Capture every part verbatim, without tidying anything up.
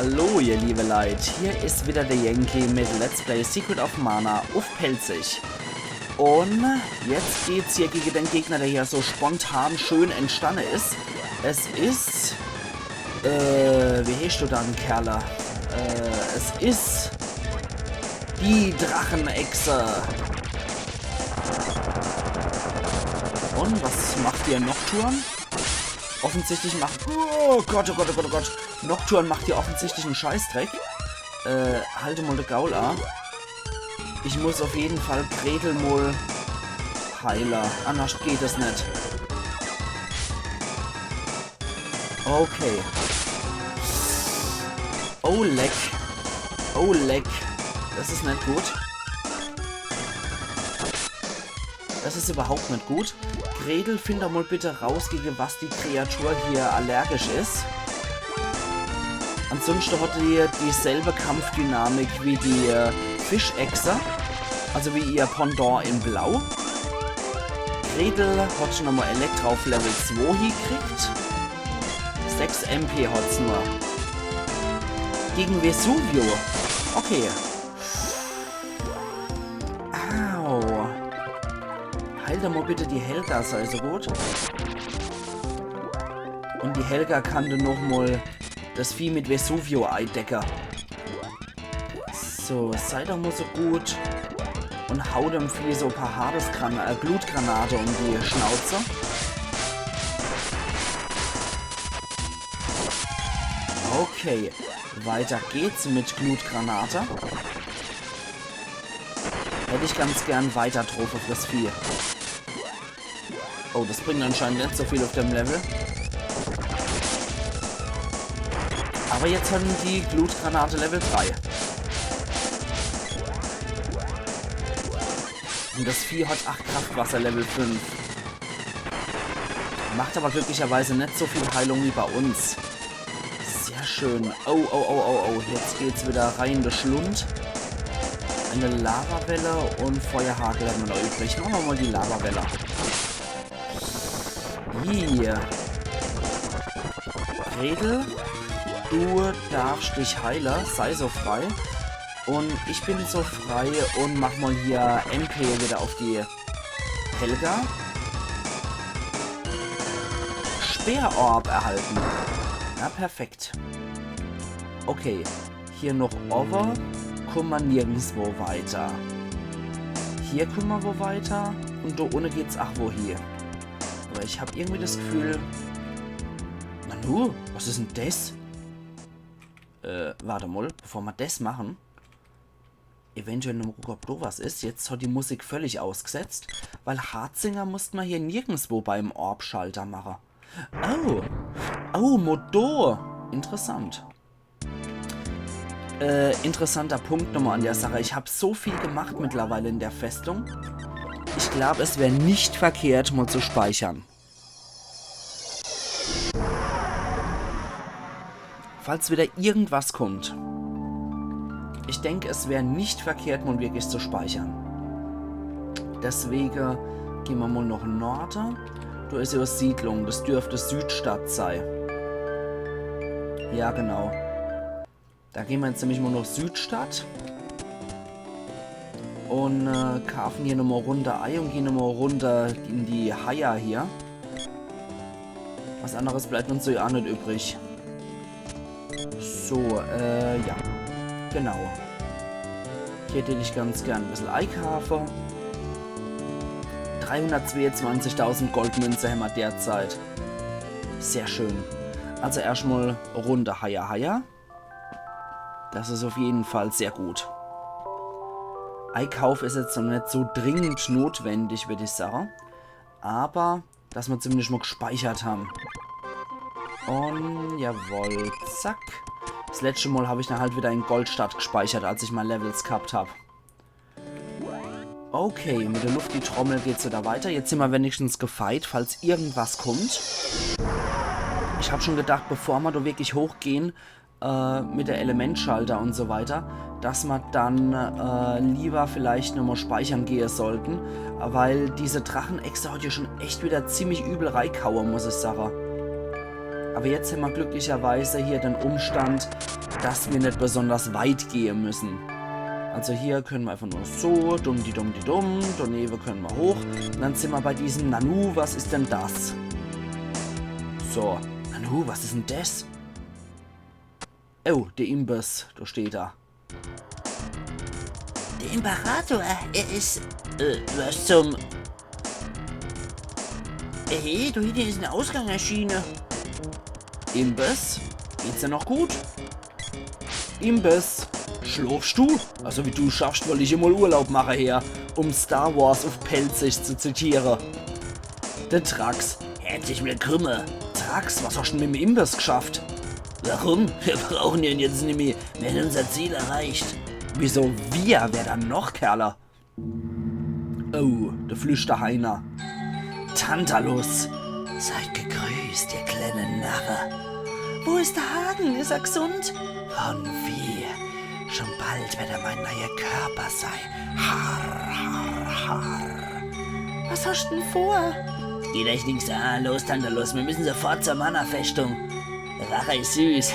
Hallo, ihr liebe Leit, hier is wieder der Yankee mit Let's Play Secret of Mana uff Pälzisch. Un jetzt geht's hier gege den Gegner, der hier so spontan schön entstanne is. Es is, äh, wie heeschst du dann, Kerle? Äh, es is die Drachenechse. Un was macht hier Nocturne? Offensichtlich macht, oh Gott, oh Gott, oh Gott, oh Gott. Nocturne macht hier offensichtlich en Scheißdreck. Äh, halt mol de Gaul a. Ich muss uff jeden Fall Gretel mol heile. Annerscht geht es net. Okay. Oh, leck. Oh, leck. Das is net gut. Das is überhaupt net gut. Gretel, find doch mol bitte raus, gege was die Kreatur hier allergisch is. Ansunschte hat die dieselbe Kampfdynamik wie die, äh, Fischechse. Also wie ihr Pendant in Blau. Gretel hat nochmol Elektra uff Level zwei hiekriegt. Sechs M P hat's nur. Gege Vesuvio. Okay. Au. Heil doch mol bitte die Helga, sei so gut. Un die Helga kann dann nochmol das Vieh mit Vesuvio eidecke. So, sei doch mol so gut un hau dem Vieh so paar Hades-Grana-, äh, Glutgranate um die Schnauze. Okay, weiter geht's mit Glutgranate. Hätt ich ganz gern weiter druff uff das Vieh. Oh, das bringt anscheinend net so viel uff dem Level. Aber jetzt hän die Glutgranate Level drei. Un das Vieh hat acht Kraftwasser Level fünf. Macht aber glücklicherweise net so viel Heilung wie bei uns. Sehr schön. Oh, oh, oh, oh, oh. Jetzt geht's wieder rein in de Schlund. Eine Lavawelle un Feuerhagel hämmer noch übrig. Mache mer mol die Lavawelle. Hier. Gretel, du darfst dich heile. Sei so frei. Un ich bin so frei un mach mol hier M P wieder uff die Helga. Speerorb erhalten. Na, perfekt. Okay, hier noch owwe. Kumme mer nirgendswo weiter. Hier kumme mer wo weiter. Un do unne geht's ach wohie. Aber ich hab irgendwie das Gefühl. Nanu, was is denn des? Äh, wart emol, bevor mer des mache. Eventuell nochmol gucke, ob do was is. Jetzt hat die Musik völlig ausgesetzt, weil Harzinger musst mer hier nirgendswo beim Orb-Schalter mache. Oh. Oh, Modo. Interessant. Äh, interessanter Punkt nochmol an der Sache. Ich hab so viel gemacht mittlerweile in der Festung. Ich glaub, es wär nicht verkehrt, mol zu speichern. Falls wieder irgendwas kommt. Ich denk, es wär nicht verkehrt, mol wirklich zu speichern. Deswege geh mer mol noch Norde. Do is jo Siedlung. Das dürft Südstadt sei. Ja, genau. Do geh mer jetzt nämlich mol noch Südstadt. Un, äh, kaafe hier nochmol Runde ei un gehn nochmol Runde in die Haie hier. Was anderes bleibt uns so jo ach net übrig. So, äh, ja. Genau. Hier tät ich ganz gern e bissel eikaafe. Dreihundertzweiundzwanzigtausend Goldmünze hämmer derzeit. Sehr schön. Also erschtmol Runde Haie, Haie. Das is uff jeden Fall sehr gut. Eikauf is jetzt noch net so dringend notwendig, würd ich sage. Aber dass mer zumindest mol gspeichert hän. Un jawohl, zack. Das letschte Mol hab ich dann halt wieder in Goldstadt gspeichert, als ich mei Levels ghabt hab. Okay, mit de Luft die Trommel geht's wieder weiter. Jetzt sin mer wenigstens gefeit, falls irgendwas kommt. Ich hab schon gedacht, bevor mer do wirklich hochgehn, äh, mit de Elementschalter un so weiter, dass mer dann, äh, lieber vielleicht nochmol speichern gehe sollten, weil diese Drachenechse hat jo schon echt wieder ziemlich übel reikaue, muss ich sage. Aber jetzt hämmer glücklicherweise hier den Umstand, dass mir net besonders weit gehe müssen. Also hier können wir einfach nur so, dumm di dumm di dumm, daneben können wir hoch. Und dann sind wir bei diesem Nanu, was ist denn das? So, Nanu, was ist denn das? Oh, der Imbiss, da steht er. Der Imperator, er ist, äh, was zum... Hey, da hinten ist ein Ausgang erschienen. Imbiss, geht's dir noch gut? Imbiss, schlafst du? Also wie du schaffst, wollt ich immer Urlaub machen hier, um Star Wars auf Pälzisch zu zitieren. Der Trax, herzlich willkommen. Trax, was hast du denn mit dem Imbiss geschafft? Warum? Wir brauchen ihn jetzt nimmi. Wir haben unser Ziel erreicht. Wieso wir? Wer dann noch, Kerle? Oh, der Flüsterheiner. Tantalus, seid gegrüßt, ihr kleinen Narre. Wo ist der Hagen? Ist er gesund? Von wie? Schon bald wird er mein neuer Körper sein. Har, har, har. Was hast du denn vor? Geht euch nichts an. Los, Tantalus, wir müssen sofort zur Mana-Festung. Rache ist süß.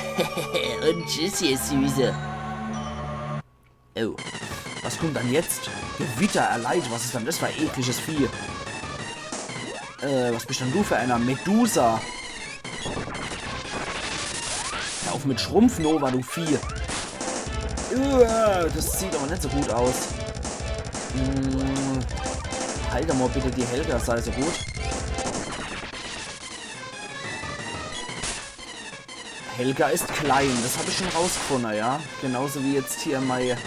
Und tschüss, ihr Süße. Oh. Was kommt dann jetzt? Gewitter erleidet. Was ist denn das für ein ekliges Vieh? Äh, was bist denn du für einer? Medusa. Hör auf mit Schrumpfnova, du Vieh. Uah, das sieht aber nicht so gut aus. Hm, halt doch mal bitte die Helga, sei so gut. Helga ist klein, das hab ich schon rausgefunden, ja. Genauso wie jetzt hier mei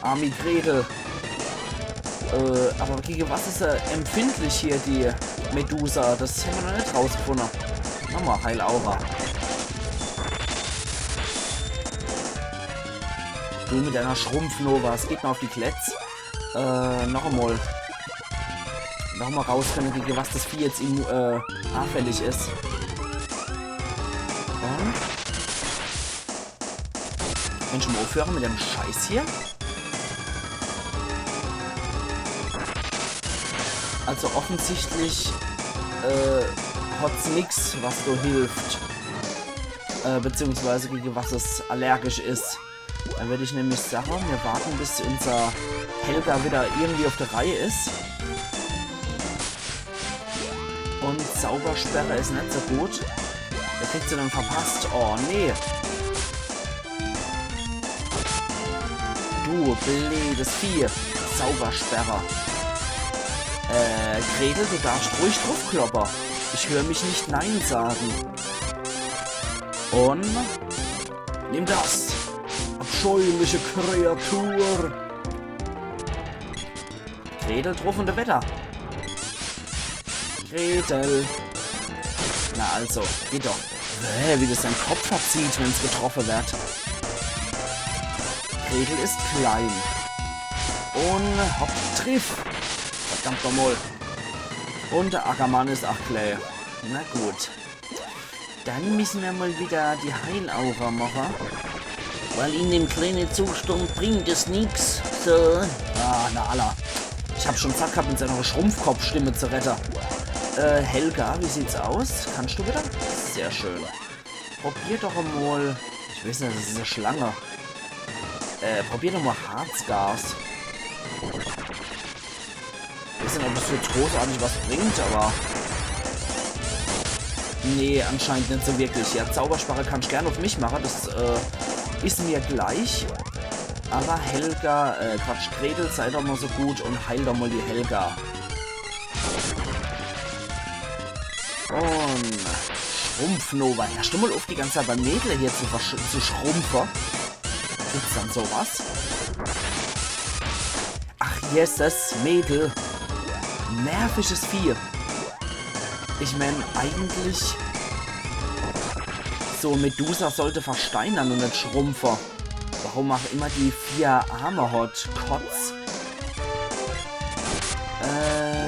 Army Gretel. Äh, aber gegen was ist er empfindlich hier, die Medusa? Das hämmer noch nicht rausgefunden. Nochmal Heilaura. Du mit deiner Schrumpfnova, es geht mir auf die Kletz. Äh, noch einmal. Noch einmal rausfinden, gegen was das Vieh jetzt immu-, äh, anfällig ist. Und? Mensch, mal aufhören mit dem Scheiß hier. Also offensichtlich, äh, hat's nix, was da hilft. Äh, beziehungsweise gegen was es allergisch ist. Dann würd ich nämlich sagen, wir warten, bis unser Helga wieder irgendwie auf der Reihe ist. Und Zaubersperre ist nicht so gut. Der kriegt sie dann verpasst. Oh, nee. Du blödes Vieh. Zaubersperre. Äh, Gretel, du darfst ruhig draufkloppen. Ich hör mich nicht Nein sagen. Und nimm das, abscheuliche Kreatur. Gretel drauf und weiter. Gretel. Na also, geht doch. Hä, wie das seinen Kopf verzieht, wenn's getroffen wird. Gretel ist klein. Und hopp, triff. Verdammt nochmal. Und der Ackermann ist auch klein. Na gut. Dann müssen wir mal wieder die Heilaura machen. Weil in dem kleinen Zustand bringt es nix. So. Ah, na alla. Ich hab schon gesagt gehabt, mit seiner Schrumpfkopfstimme zu retten. Äh, Helga, wie sieht's aus? Kannst du wieder? Sehr schön. Probier doch einmal. Ich weiß nicht, das ist eine Schlange. Äh, probier doch mal Harzgas. Ich weiß nicht, ob das jetzt großartig was bringt, aber... Nee, anscheinend nicht so wirklich. Ja, Zaubersperre kannst gern auf mich machen, das, äh, ist mir gleich. Aber Helga, äh, Quatsch, Gretel, sei doch mal so gut und heil doch mal die Helga. Und Schrumpfnova. Hörst du mal auf, die ganze Zeit beim Mädle hier zu, versch- zu schrumpfen? Gibt's dann sowas? Ach, jesses, Mädel. Nervisches Vieh. Ich mein, eigentlich... So, Medusa sollte versteinern und nicht schrumpfen. Warum auch immer die vier Arme hat. Kotz. Äh,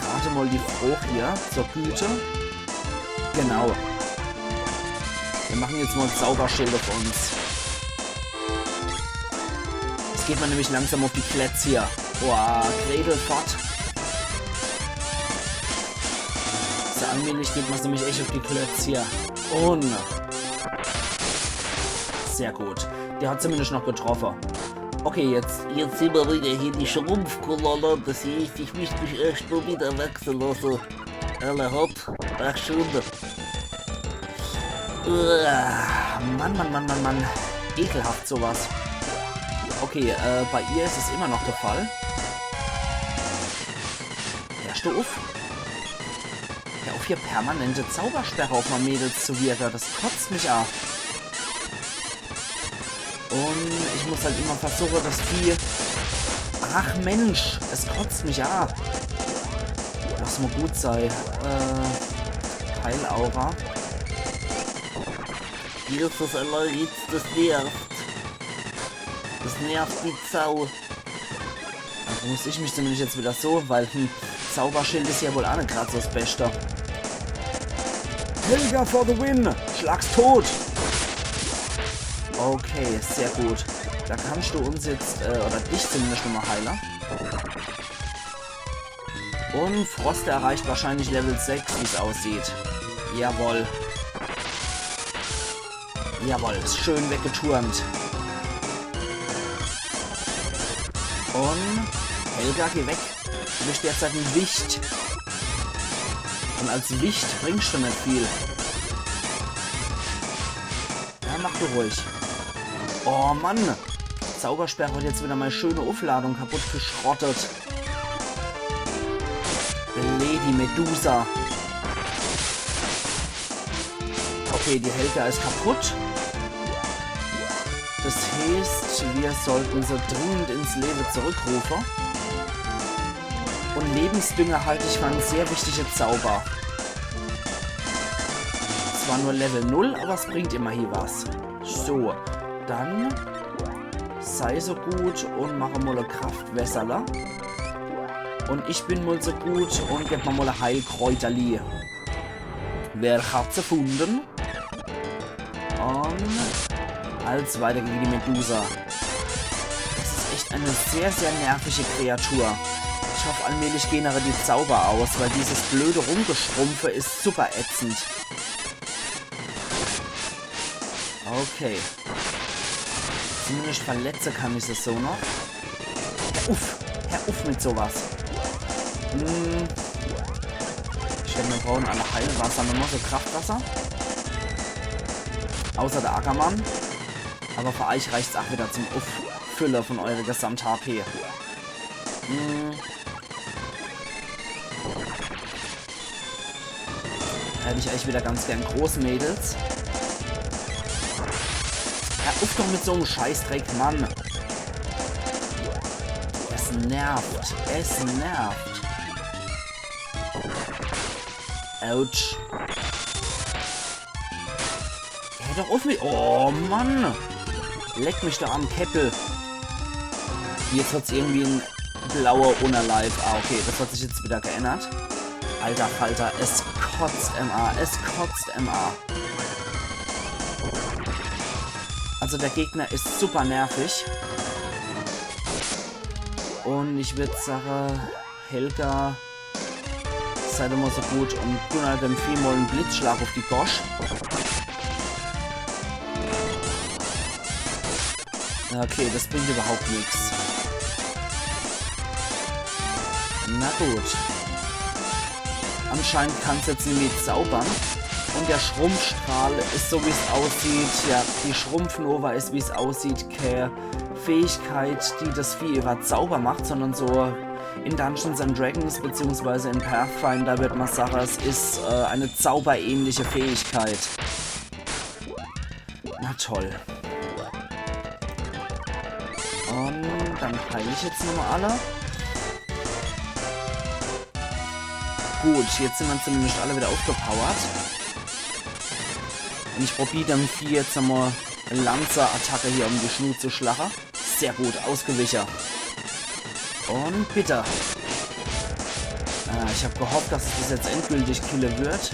gerade mal die Frucht hier zur Güte. Genau. Wir machen jetzt mal Zauberschilde für uns. Es geht mir nämlich langsam auf die Kletz hier. Boah, Gretel fort. So, Allmählich geht mer's nämlich echt uff die Klötz hier. Un sehr gut. Der hat zumindescht noch getroffe. Okay, jetzt, jetzt sehn mer wieder hier die Schrumpfkolonne. Das heeßt, ich müsst mich erscht mol wieder wachse lasse. Alla hopp, acht Stunde. Uah, Mann, Mann, Mann, Mann, Mann. Ekelhaft sowas. Okay, äh, bei ihr is es immer noch de Fall. Hörscht du uff? Hör uff, hier permanente Zaubersperre uff mei Mädels zu wirke. Das kotzt mich aa. Un ich muss halt immer versuche, das Vieh... Ach Mensch, es kotzt mich aa. Lass mol gut sei. Äh, Heilaura. Hier is das Allerhitz, das nervt. Das nervt wie Sau. Also muss ich mich zumindescht jetzt wieder so, weil, hm, Zauberschild is ja wohl aa net grad so das Beschte. Helga for the win! Schlag's tot! Okay, sehr gut. Da kannst du uns jetzt, äh, oder dich zumindescht nochmal heile. Un Frost erreicht wahrscheinlich Level sechs, wie's aussieht. Jawoll. Jawoll, is schön weggeturnt. Un Helga, geh weg. Du bist derzeit e Wicht. Un als Wicht bringst du net viel. Ja, mach du ruhig. Oh Mann. Zaubersperre hat jetzt wieder mei schöne Uffladung kaputt geschrottet. Lady Medusa. Okay, die Helga is kaputt. Das heeßt, wir sollten se dringend ins Lewe zurückrufe. Un Lebensdünger halt ich für en sehr wichtige Zauber. Zwar nur Level null, aber es bringt immerhin was. So, dann sei so gut un mach mol e Kraftwässerle. Un ich bin mol so gut un geb mer mol e Heilkräuterli. Wer hat's erfunden? Un als weiter gegen die Medusa. Das is echt e sehr, sehr nervige Kreatur. Ich hoff, allmählich gehn erer die Zauber aus, weil dieses blöde Rumgeschrumpfe is super ätzend. Okay. Zumindescht verletze kann ich se so noch. Hör uff! Hör uff mit sowas! Hm. Ich glaab, mir brauchen alle Heilwasser, nur so Kraftwasser. Außer der Ackermann. Aber für eich reicht's ach wieder zum Uffülle von eure Gesamt-H P. Hm. Hätt ich eigentlich wieder ganz gern Großmädels. Hör uff doch mit so'm Scheißdreck, Mann. Es nervt. Es nervt. Autsch. Hör doch uff mit... Oh, Mann. Leck mich doch am Käppel. Jetzt hat's irgendwie en blaue Unnerleib. Ah, okay, das hat sich jetzt wieder geännert. Alter Falter, es kotzt em aa, es kotzt em aa. Also der Gegner is super nervig. Un ich würd sage, Helga, sei doch mol so gut un gönn dem Vieh mol en Blitzschlag uff die Gosch. Okay, das bringt überhaupt nix. Na gut. Anscheinend kann's jetzt nimmi zaubern. Un der Schrumpfstrahl is, so wie's aussieht, ja, die Schrumpfnova is, wie's aussieht, kä Fähigkeit, die das Vieh über Zauber macht, sondern so in Dungeons and Dragons beziehungsweise in Pathfinder würd ma sage, es is, äh, eine zauberähnliche Fähigkeit. Na toll. Un dann heil ich jetzt nochmal alle. Gut, jetzt sin ma zumindest alle wieder aufgepowert. Un ich probier dem Vieh jetzt nochmal Lanze-Attacke hier um die Schnut zu schlache. Sehr gut, ausgewiche. Un bitte. Ah, ich hab gehofft, dass es das jetzt endgültig kille wird.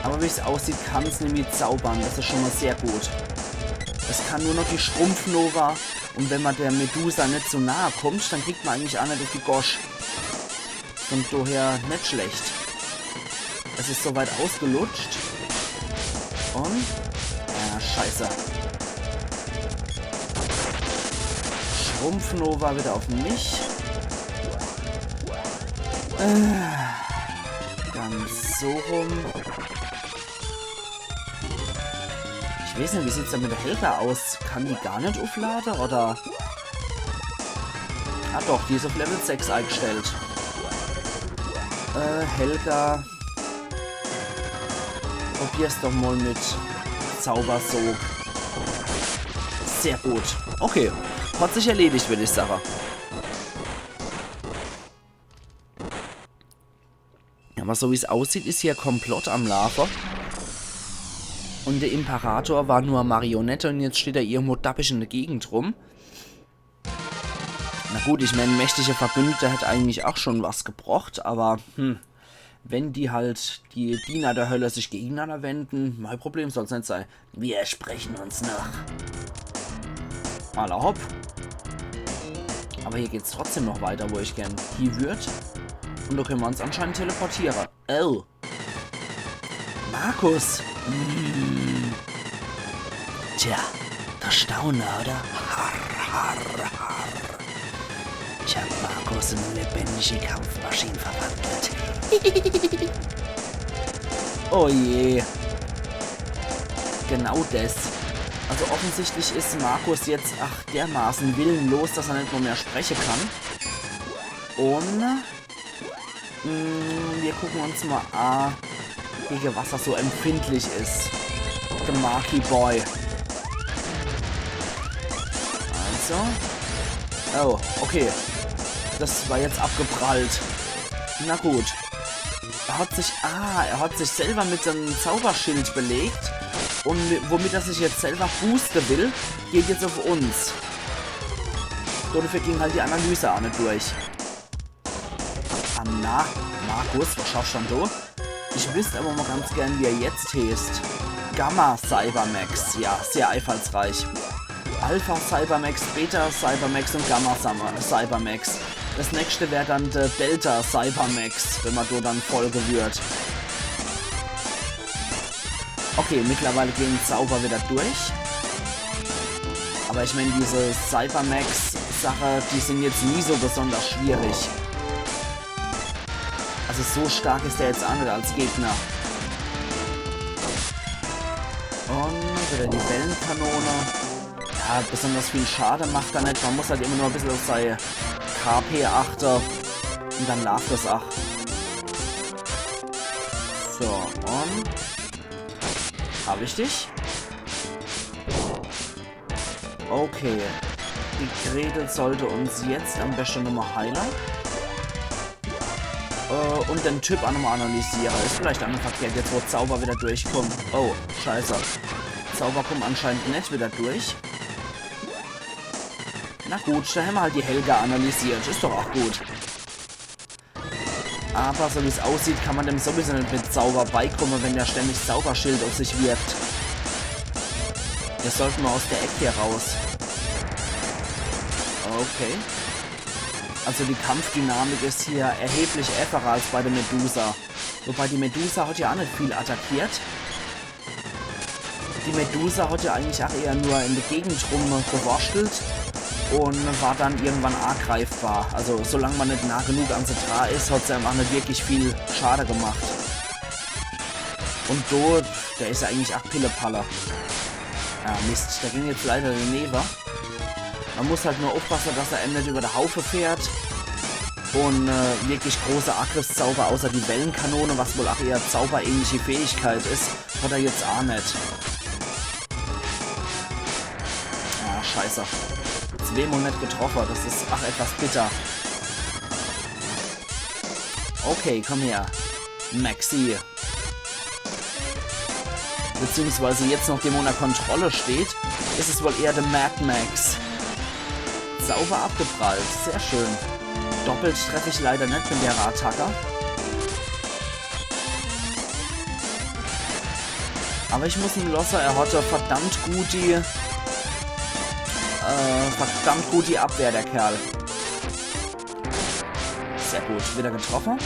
Aber wie's aussieht, kann's nimmi zaubern. Das is schon mal sehr gut. Es kann nur noch die Schrumpfnova. Un wenn ma der Medusa net zu nahe kommt, dann kriegt ma eigentlich aa net uff die Gosch. Von doher net schlecht. Es is so weit ausgelutscht. Und? Ja, scheiße. Schrumpfnova wieder auf mich. Äh, dann so rum. Ich weiß net, wie sieht's denn mit der Helga aus? Kann die gar net uflade, oder? Ah doch, die is auf Level sechs eingestellt. Äh, Helga. Probier's doch mal mit Zaubersog. Sehr gut. Okay. Hat sich erledigt, würd ich sage. Aber so wie's aussieht, is hier Komplott am Laafe. Und der Imperator war nur Marionette und jetzt steht er irgendwo dappisch in der Gegend rum. Na gut, ich mein, mächtige Verbündete hätt eigentlich auch schon was gebracht, aber, hm, wenn die halt, die Diener der Hölle sich gegeneinander wenden, mein Problem soll's net sein. Wir sprechen uns noch. Alla hopp. Aber hier geht's trotzdem noch weiter, wo ich gern hie würd. Und da können wir uns anscheinend teleportieren. Oh. Markus. Hm. Tja, der Stauner, oder? Harr, harr, harr. Ich hab Markus in eine lebendige Kampfmaschine verwandelt. Oh je. Genau das. Also offensichtlich is Markus jetzt, ach, dermaßen willenlos, dass er net mal mehr sprechen kann. Und, mm, wir gucken uns mal an, gegen was er so empfindlich is. The Marquis Boy. Also. Oh, okay. Das war jetzt abgeprallt. Na gut. Er hat sich, ah, er hat sich selber mit seinem Zauberschild belegt. Und mi-, womit er sich jetzt selber boosten will, geht jetzt auf uns. Dafür ging halt die Analyse auch net durch. Ah, na, Markus, was schaffst du denn da? Ich wüsst aber mal ganz gern, wie er jetzt heißt. Gamma Cybermax. Ja, sehr einfallsreich. Alpha Cybermax, Beta Cybermax und Gamma Summer Cybermax. Das nächste wär dann der Delta Cybermax, wenn man da dann folgen würd. Okay, mittlerweile gehen Zauber wieder durch. Aber ich mein, diese Cybermax-Sache, die sind jetzt nie so besonders schwierig. Also so stark is der jetzt auch net als Gegner. Und wieder die Wellenkanone. Ja, besonders viel Schade macht er net. Man muss halt immer nur ein bisschen auf sei K P achten. Und dann läuft das auch. So, und... Hab ich dich? Okay. Die Gretel sollte uns jetzt am besten nochmal heilen. Äh, und den Typ auch nochmal analysieren. Is vielleicht auch net verkehrt, jetzt wo Zauber wieder durchkommt. Oh, scheiße. Zauber kommt anscheinend net wieder durch. Na gut, da hämmer halt die Helga analysiert. Is doch auch gut. Aber so wie's aussieht, kann man dem sowieso net mit Zauber beikomme, wenn der ständig Zauberschild auf sich wirkt. Wir sollten mal aus der Eck hier raus. Okay. Also die Kampfdynamik is hier erheblich efferer als bei der Medusa. Wobei die Medusa hat ja auch net viel attackiert. Die Medusa hat ja eigentlich auch eher nur in der Gegend rumgewurschtelt und war dann irgendwann angreifbar. Also solange man net nah genug an se dra is, hat se einfach net wirklich viel Schade gemacht. Und do, der is ja eigentlich auch Pillepalle. Ah, Mist, der ging jetzt leider daneben. Man muss halt nur aufpassen, dass er eben net über de Haufe fährt. Und äh, wirklich große Angriffszauber, außer die Wellenkanone, was wohl auch eher zauberähnliche Fähigkeit is, hat er jetzt auch net. Ah, scheiße. Zweemol net getroffen, das is ach etwas bitter. Okay, komm her. Maxi. Beziehungsweise jetzt, nachdem er unter Kontrolle steht, is es wohl eher der Mad Max. Sauber abgeprallt, sehr schön. Doppelt treff ich leider net mit der Attacke. Aber ich muss ihm losse, er hat verdammt gut die, äh, verdammt gut die Abwehr, der Kerl. Sehr gut, wieder getroffen.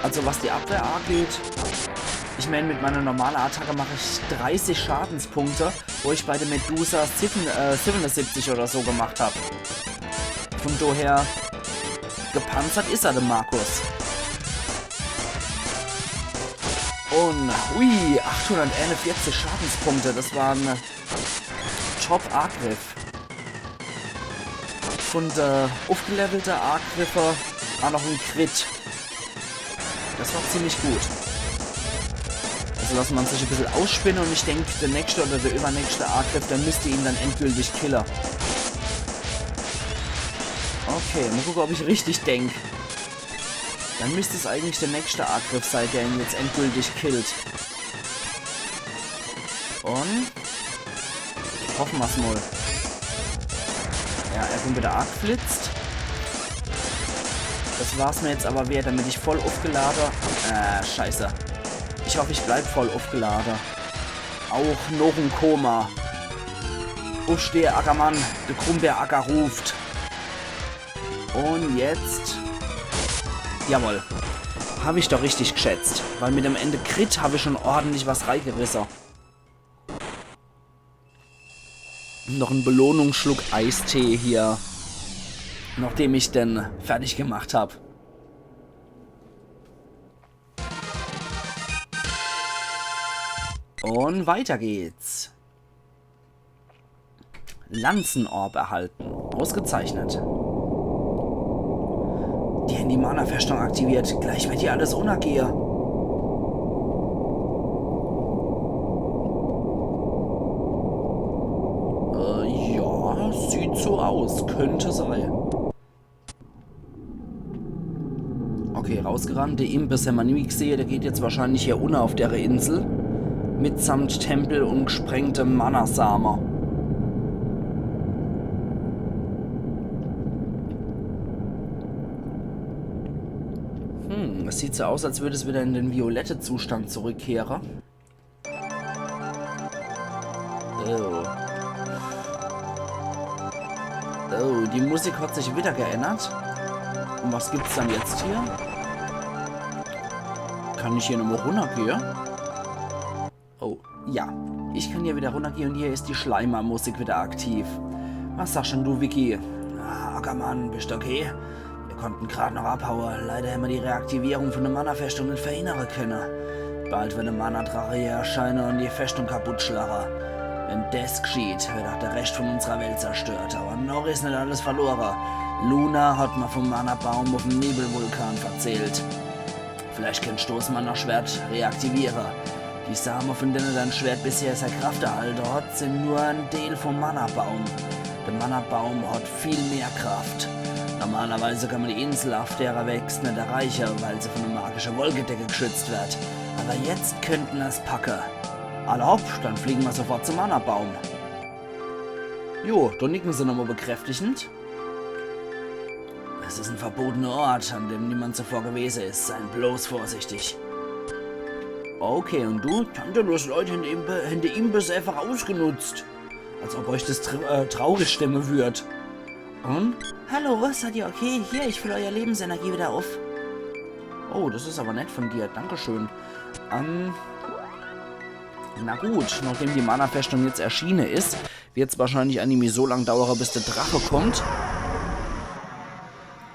Also was die Abwehr angeht, ich mein, mit meiner normalen Attacke mach ich dreißig Schadenspunkte, wo ich bei der Medusa sieben, äh, siebenundsiebzig oder so gemacht hab. Von daher, gepanzert is er, der Markus. Und, ui, achthunderteinundvierzig Schadenspunkte, das war ein Top-Angriff. Von der aufgelevelte Angriffe auch noch ein Crit. Das war ziemlich gut. Also lassen wir uns sich ein bisschen ausspinnen und ich denk, der nächste oder der übernächste Angriff, der müsste ihn dann endgültig killen. Okay, mal gucken, ob ich richtig denk. Dann müsste es eigentlich der nächste Angriff sein, der ihn jetzt endgültig killt. Und hoffen wir's mal. Ja, er kommt wieder arg geflitzt. Das war's mir jetzt aber wert, damit ich voll aufgeladen. Äh, scheiße. Ich hoffe, ich bleib voll aufgeladen. Auch noch ein Koma. Aufstehe, Ackermann. Der Grumbeeracker ruft. Und jetzt. Jawohl. Hab ich doch richtig geschätzt. Weil mit dem Ende Crit hab ich schon ordentlich was reingerisse. Noch en Belohnungsschluck Eistee hier. Nachdem ich den fertig gemacht hab. Und weiter geht's. Lanzenorb erhalten. Ausgezeichnet. Die Handy-Mana-Festung aktiviert. Gleich wird hier alles untergehe. Äh, ja, sieht so aus. Könnte sein. Okay, rausgerannt. De Imp, den mer nimmi gsehe, der geht jetzt wahrscheinlich hier unne auf dere Insel. Mitsamt Tempel und gesprengtem Mana-Same. Hm, es sieht so aus, als würd es wieder in den violette Zustand zurückkehre. Oh. Oh, die Musik hat sich wieder geändert. Und was gibt's dann jetzt hier? Kann ich hier nochmal runtergehe? Oh, ja. Ich kann hier wieder runtergehe und hier is die Schleimer-Musik wieder aktiv. Was sagst denn du, Vicky? Ah, Ackermann, bist okay? Mir konnten grad noch abhaue. Leider hämmer die Reaktivierung von der Mana-Festung net verhindere könne. Bald wird de Mana-Drache hier erscheine und die Festung kaputtschlage. Wenn des gschieht, wird auch der Rescht von unserer Welt zerstört. Aber noch is net alles verlore. Luna hat mer vom Mana-Baum auf dem Nebelvulkan verzählt. Vielleicht könnt du das Mana-Schwert reaktiviere. Die Same, von denen dein Schwert bisher sei Kraft erhalte hat, sind nur ein Deel vom Mana-Baum. Der Mana-Baum hat viel mehr Kraft. Normalerweise kann man die Insel, auf der er wächst, net erreiche, weil sie von einer magischen Wolkedecke geschützt wird. Aber jetzt könnten mer's packe. Alla hopp, dann fliegen mer sofort zum Mana-Baum. Jo, do nicken se nochmal bekräftigend. Es is ein verbotener Ort, an dem niemand zuvor gewesen is. Sei bloß vorsichtig. Okay, und du? Tatenlos Leute in de Imbe-, in de Imbisse einfach ausgenutzt. Als ob euch das tr-, äh, traurig stimmen würd. Und? Hallo, seid ihr okay? Hier, ich fülle euer Lebensenergie wieder auf. Oh, das is aber nett von dir. Dankeschön. Ähm, na gut, nachdem die Mana-Festung jetzt erschiene is, wird's wahrscheinlich aa nimmi so lang dauere, bis der Drache kommt.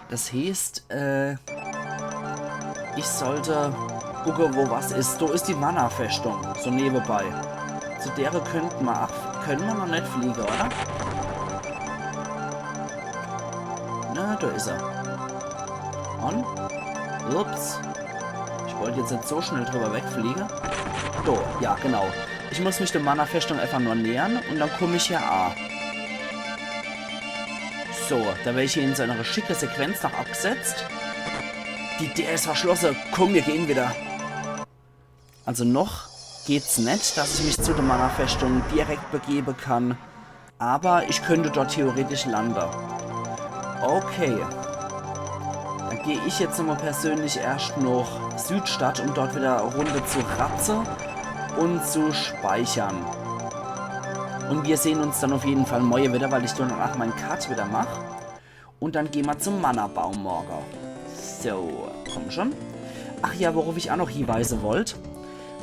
Das heeßt, äh, ich sollte gucke, wo was is. Do is die Mana-Festung, so newebei. Zu dere könnt mer, ach, können mer noch net fliege, oder? Na, do is er. Und? Ups. Ich wollt jetzt net so schnell drüber wegfliege. So, ja, genau. Ich muss mich der Mana-Festung einfach nur nähern und dann komm ich hier aa. So, da werd ich hier in so einer schicke Sequenz noch abgesetzt. Die Deer is verschlosse. Komm, mir gehen wieder. Also noch geht's net, dass ich mich zu der Mana-Festung direkt begebe kann. Aber ich könnt dort theoretisch lande. Okay. Dann geh ich jetzt nochmal persönlich erscht noch Südstadt, um dort wieder e Runde zu ratze und zu speichern. Und wir sehen uns dann auf jeden Fall morje wieder, weil ich dann danach mein Cut wieder mach. Und dann geh mer zum Mana-Baum morge. So, komm schon. Ach ja, worauf ich auch noch hinweisen wollt.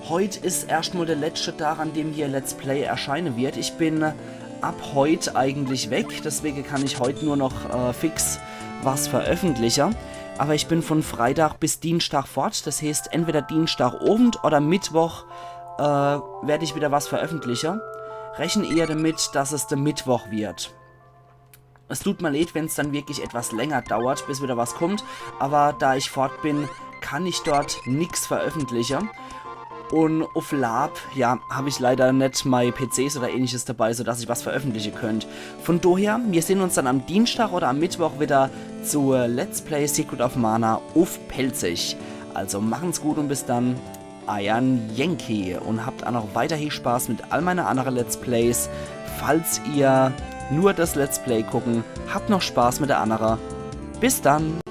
Heut is erscht mal der letzte Tag, an dem hier Let's Play erscheinen wird. Ich bin ab heut eigentlich weg, deswegen kann ich heut nur noch äh, fix was veröffentlichen. Aber ich bin von Freitag bis Dienstag fort, das heißt, entweder Dienstagabend oder Mittwoch äh, werde ich wieder was veröffentlichen. Rechne eher damit, dass es der Mittwoch wird. Es tut mir leid, wenn's dann wirklich etwas länger dauert, bis wieder was kommt, aber da ich fort bin, kann ich dort nix veröffentlichen. Und uff Lab, ja, hab ich leider net mei P Cs oder ähnliches dabei, sodass ich was veröffentlichen könnt. Von daher, wir sehen uns dann am Dienstag oder am Mittwoch wieder zu Let's Play Secret of Mana uff Pälzisch. Also machen's gut und bis dann, eiern Yankee. Und habt auch noch weiterhin Spaß mit all meine andere Let's Plays. Falls ihr nur das Let's Play gucken, habt noch Spaß mit der andere. Bis dann!